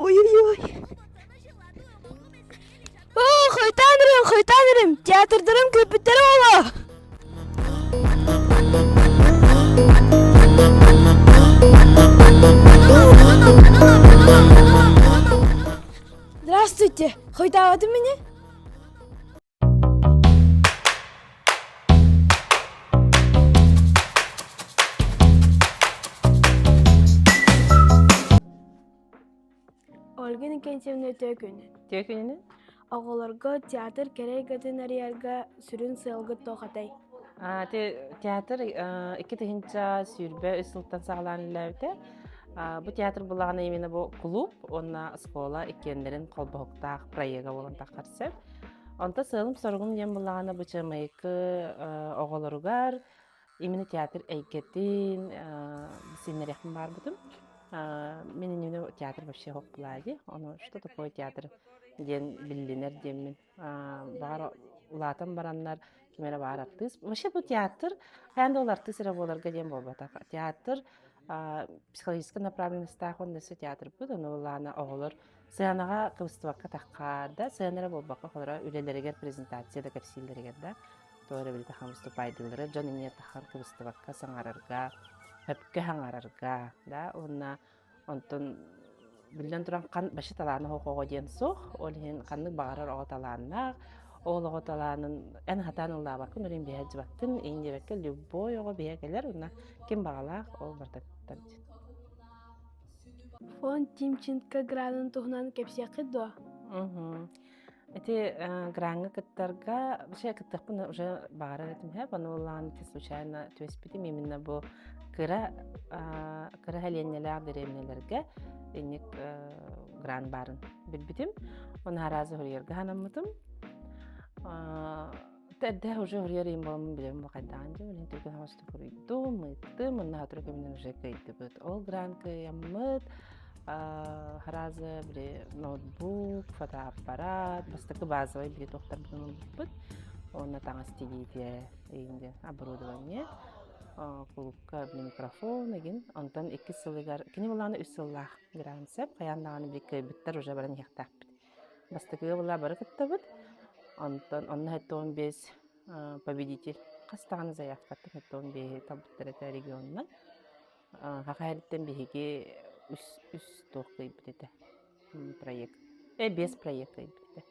Ой-ой-ой. Оо, хойутаан эрим, хойутаан эрим. Театрдарым күүппүттэрэ буолуо. Здравствуйте. Хойутаабатым мини? Ольга Иннокентьевна үтүө күнүн. Үтүө күнүнэн. Оҕолорго театр кэрэ эйгэтин арыйарга сүрүн сыалгыт туох этэй? Театр 2023 сылтан саҕалаан үлэлээбитэ. Бу театр булаҕына именно бу клуб уонна оскуола иккиэннэрин холбоһуктаах проега буолан таххар сөп. Онто сыалым-соругум диэн буллаҕына бу Чыамайыкы оҕолоругар именно театр эйгэтин синнэриэхпин баарбытым. Мин иннинэ театр вообще хоппулаа дии. Ону что такое театр диэн биллинэр диэммин. Баҕар улаатан бараннар ким эрэ баар артыыс. Вообще бу театр хайаан да ол артыыс эрэ буоларга диэн буолбатах. Театр психологическай направленностаах уонна өссө театрбыт. Ону улаана оҕолор Сыанаҕа кыбыстыбакка таххаар да, сыана эрэ буолбакка, холоро үлэлэригэр презентация да кэпсииллэригэр да, тоҕо эрэ билитэ выступайдыыллара дьон иннигэр таххан кыбыстыбакка саҥарарга, сөпкө саҥарарга, да, уонна онтон биллэн туран хан вообще талаана суох оҕо диэн суох, ол иһин ханнык баҕарар оҕо талааннаах, ол оҕо талаанын эн хатаан ыллаабаккын, өрүн биһэ дьыбаккын, иин диэбэккэ любой оҕо биһэ кэлэр, уонна ким баҕалаах ол барыта кыттар диэн. Фонд Тимченко гранын туһунан кэпсиэххит дуо? Ити граҥҥа кыттарга вообще кыттыахпын уже баҕарар этим һэ, ону случайно түбэспитим именно бу кыра кыра сэлиэнньэлээх дэриэбинэлэргэ инник грант баарын билбитим. Оны аразы суруйарга санаммытым. Эрдэ уже уруйар ыйым буоламмын билэбин бу хайдаҕын дьэ, билин түргэн соҕустук уруйдум, ыыттым, уонна сотору кэминэн уже кыайдыбыт. Ол грант кыайаммыт, сразу били ноутбук, фотоаппарат, бастакы базовай били туохтарбытын ылбыппыт. Уонна таҥас тигиитэ ыйын диэн оборудование, кулуупка били микрофон игин. Онтон иккис сылыгар, кини былаана үс сыллаах грант сөп, хайаан даҕаны били кыайбыттар уже баран иһиэхтээхпит. Бастакыга была бары кыттабыт. Онтон онно 75 победитель хас даҕаны заявкаттан 75-и талбыттар этэ регионунан. Саха сириттэн биһиги үс үс туох кыайбыт этэ проект. Биэс проект кыайбыт этэ.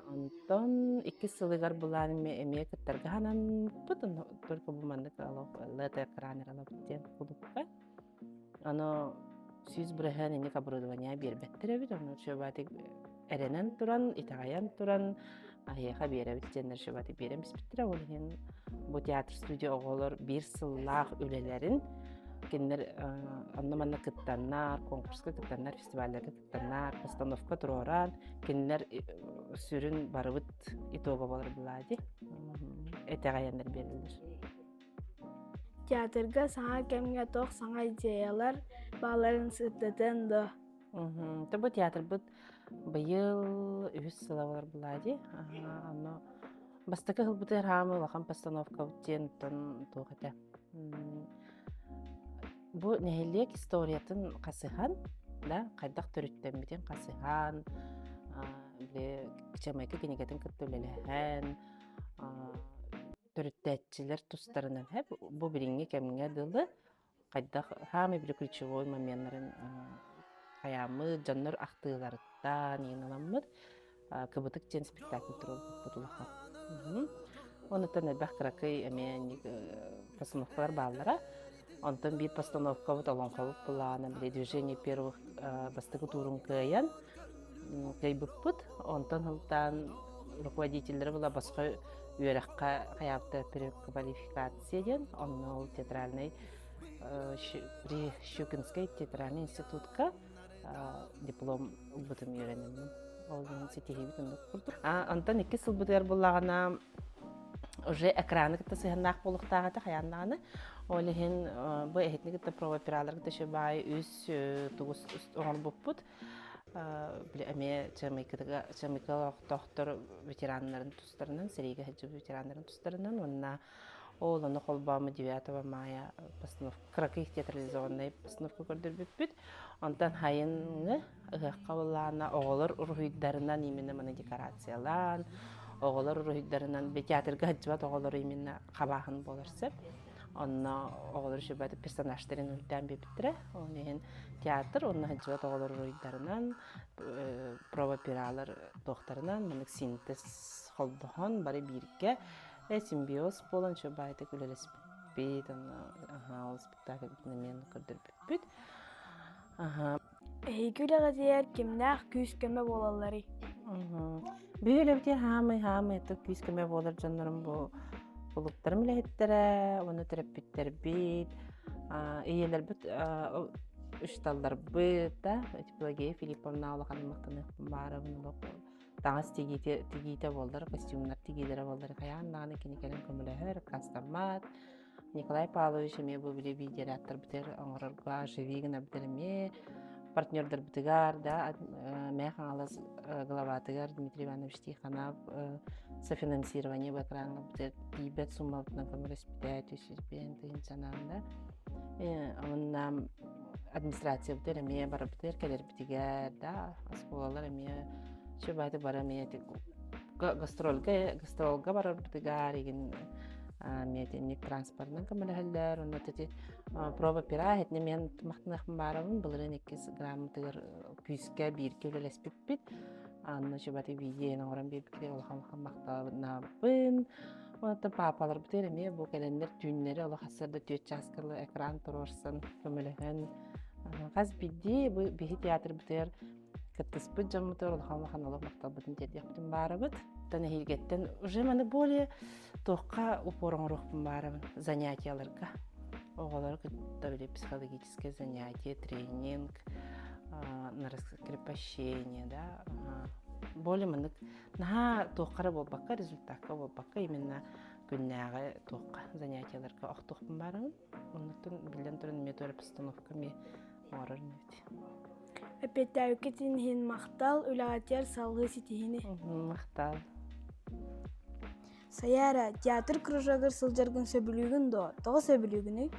Онтон иккис сылыгар булаан эмиэ кыттарга санаммыппыт. Только бу маннык лето экран эралабыт диэн кулупка. Аны 100% инник оборудование биэрбэттэр эбит, ону шөбатик эрэнэн туран, итэҕэйэн туран аһыаха биэрэбит диэннэр шөбатик биэрэн биспиттэрэ. Ол иһин бу театр студия оҕолор биир сыллаах үлэлэрин кинилэр онно-манна кыттаннар, конкурска кыттаннар, фестивалларга кыттаннар, постановка туруоран, кинилэр сүрүн барыбыт итога буолар былаа дии. Итэҕэйэннэр биэрэллэр. Театрга саҥа кэмҥэ туох саҥа идеялар баалларын сырдатыан дуо? Бу театрбыт быйыл үһүс сыла буолар былаа дии. Онно бастакы ыһылбытыгар хаамыы улахан постановкабыт диэн оттон туох этэ. Бу нэһилиэк историятын хасыһан, да, хайдах төрүттэммитин хасыһан, били Кичэмэки кинигэтин кытта үлэлэһэн, төрүттээччилэр тустарынан бу билиҥҥи кэмҥэ дылы хайдах саамай били ключевой моменнарын хайааммыт дьоннор ахтыыларыттан иҥин кыбытык диэн спектакль туруорбуппут улахан. Онуттан элбэх кыракый эмиэ постановкалар бааллара. Онтон биир постановкабыт олоҥхобут былаана били движение первых бастакы туурун кыайан кыайбыппыт. Онтон сылтаан руководителлэрэ була босхо үөрэххэ хайаабыта переквалификация диэн, онно ол театральный при Щукинскай театральный институтка диплом ылбытым үөрэнэммин. Ол иһин ситиһиибит оннук курдук. Онтон иккис сылбытыгар буллаҕына уже экраны кытта сыһыаннаах буолуохтаах этэ хайаан даҕаны. Ол иһин бу эһитини кытта провопералар кытта шөбаай үс тугус оҥорбуппут. Били эмиэ Чамайкыга Чамайка олохтоохтор ветераннарын тустарынан, сэриигэ сылдьыбыт ветераннарын тустарынан уонна Ол ону холбоому 9 мая постановка, кыракый театрализованнай постановка көрдөрбүппүт. Онтон хайыҥҥы ыһыахха буоллаҕына оҕолор уруһуйдарынан именно маны декорациялаан, оҕолор уруһуйдарынан театрга сылдьыбат оҕолору именно хабааһын буолар сөп. Онно оҕолор үчүгэй персонажтарын уруйдаан биэрбиттэрэ. Ол иһин театр онно сылдьыбат оҕолор уруйдарынан, проба пиралар туохтарынан маннык синтез холбоһон бары бииргэ симбиоз буолан үчүгэй баайдык үлэлэспиппит. Онно ол спектакльбытын эмиэ көрдөрбүппүт. Эһиги үлэҕитигэр кимнээх күүс-көмө буолалларый? Биһи үлэбитигэр хаамай хаамай күүс-көмө буолар дьоннорум бу кулууптарым үлэһиттэрэ, уонна төрөппүттэрбит, ийэлэрбит учууталларбыт да Пелагея Филипповна улахан махтаныахпын баарабын олох таҥас тигиитэ тигиитэ буоллар, костюмнар тигиилэрэ буоллар хайаан даҕаны кини кэлэн көмөлөһөр, аккаастаммат. Николай Павлович эмиэ бу били видеорядтарбытыгар оҥорорго живи гынарбытыгар эмиэ партнердарбытыгар да Мэҥэ Хаҥалас главатыгар Дмитрий Иванович Тихонов софинансирование бу экраҥҥа тиийбэт суммабытынан көмөлөспүтэ 305 тыһыынчанан да уонна администрациябытыгар эмиэ барыбытыгар кэлэрбитигэр да оскуолалар эмиэ сүбэти бары эмиэ гастрольга гастролга барарбытыгар игин миэтинник транспортынан көмөлөһөллөр онно ити проба пера этини мен махтаныахпын баарабын былырыын иккис граммытыгар күүскэ бииргэ үлэлэспиппит анна чубаты видео оҥорон биэрбитигэр улахан улахан махталабын онтон паапаларбытыгар эмиэ бу кэлэннэр түүннэри олох сарда түөрт чааска экран туруорсан көмөлөһөн хас биирдии бу биһи театрбытыгар кыттыспыт дьоммутугар улахан улахан олох махталбытын тиэрдиэхпитин баарабыт. Оттон эһиилгэттэн уже маны более туохха упор оҥоруохпун баарабын занятияларга. Оҕолору кытта били психологическое занятие, тренинг, на раскрепощение, да. Более маннык наһаа туохха эрэ буолбакка, результакка буолбакка, именно күннээҕи туохха занятияларга охтуохпун баарабын. Оннуттан биллэн туран эмиэ туора постановка эмиэ оҥорор инибит. Эппиэттээбиккитин иһин махтал, үлэҕитигэр салгыы ситиһиини. Махтал. Сайаара, театр кружогар сылдьаргын сөбүлүүгүн дуо? Тоҕо сөбүлүүгүнүй?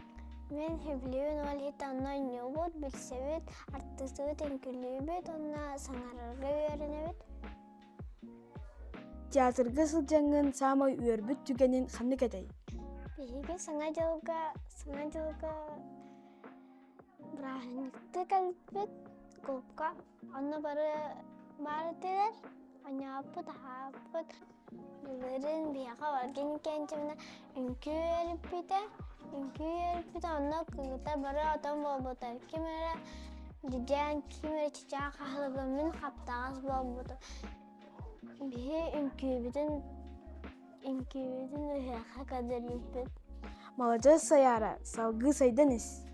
Мин сөбүлүүбүн ол иһин онно оонньуубут, билсэбит, артыыстыбыт, үҥкүүлүүбүт уонна саҥарарга үөрэнэбит. Театрга сылдьаҥҥын саамай үөрбүт түгэнин ханнык этэй? Биһиги Саҥа дьылга Саҥа дьылга бырааһынньыкта кэлбит клубка. Онно бары баар этилэр. Оонньооппут, аһааппыт. Былырыын биһиэхэ Ольга Никентьевна үҥкүү үөрэппитэ. Үҥкүү үөрэппитэ, онно кыргыттар бары отон буолбуттар. Ким эрэ дьүдьээн, ким эрэ чычаах аһылыга, мин хаптаҕас буолбутум. Биһи үҥкүүбүтүн үҥкүүбүтүн ыһыахха көрдөрбүппүт. Маладьыас Сайаара, салгыы сайдан ис.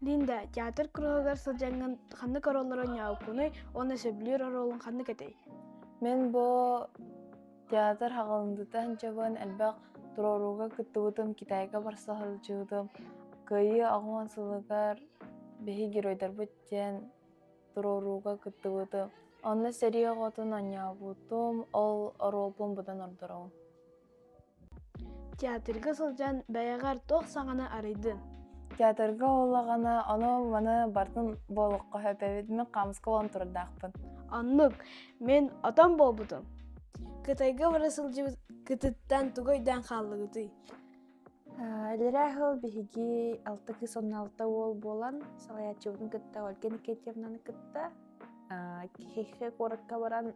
Линда, театр куруһугар сылдьаҥҥын ханнык оруоллары оонньообуккунуй уонна сөбүлүүр оруолуҥ ханнык этэй? Мин бу театр хаҕылындыта сылдьабын, элбэх туруорууга кыттыбытым, Китайга барса сылдьыбытым. Кыайыы 80 сылыгар биһи геройдарбыт диэн туруорууга кыттыбытым. Онно сэрии оҕотун оонньообутум, ол оруолбун быдан ордоробун. Театрга сылдьан бэйэҕэр туох саҥаны арыйдын? Театрга буоллаҕына, ону маны барытын буолуохха сөп эбит. Мин хаамыска буолан турардаахпын. Оннук. Мин отон буолбутум. Кытайга бара сылдьыбыт кытыттан тугу өйдөөн хааллыгытый? Илэрээ сыл биһиги алта кыыс уонна алта уол буолан салайааччыбытын кытта Ольга Никитьевнаны кытта Кихихе куоракка баран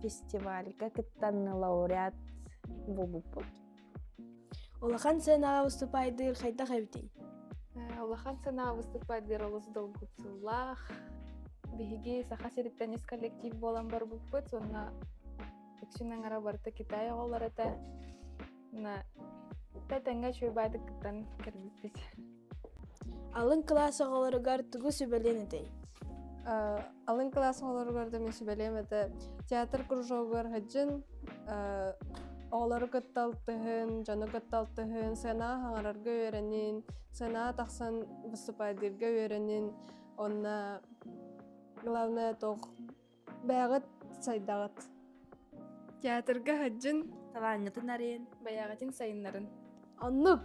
фестивальга кыттан лауреат буолбуппут. Улахан сыанаҕа выступайдыыр хайдах эбитий? Улахан сыанаҕа выступайдыыр олус долгутуулаах. Биһиги Саха сириттэн үс коллектив буолан барбыппыт уонна үксүн аҥара барыта Китай оҕолоро этэ. Тэҥҥэ үчүгэй баайдык кыттан кэлбиппит. Алын кылаас оҕолоругар тугу сүбэлиэн этэй? Алын кылаас оҕолоругар да мин сүбэлиэм этэ. Театр кружогугар сылдьын, оҕолору кытта алтыһын, дьону кытта алтыһын, сыанаҕа хаҥарарга үөрэнин, сыанаҕа тахсан выступайдыырга үөрэнин, уонна главное туох бэйэҕит сайдаҕыт. Театрга сылдьын, Талааҥҥытын арыйын. Байаҕытын сайыннарын. Оннук!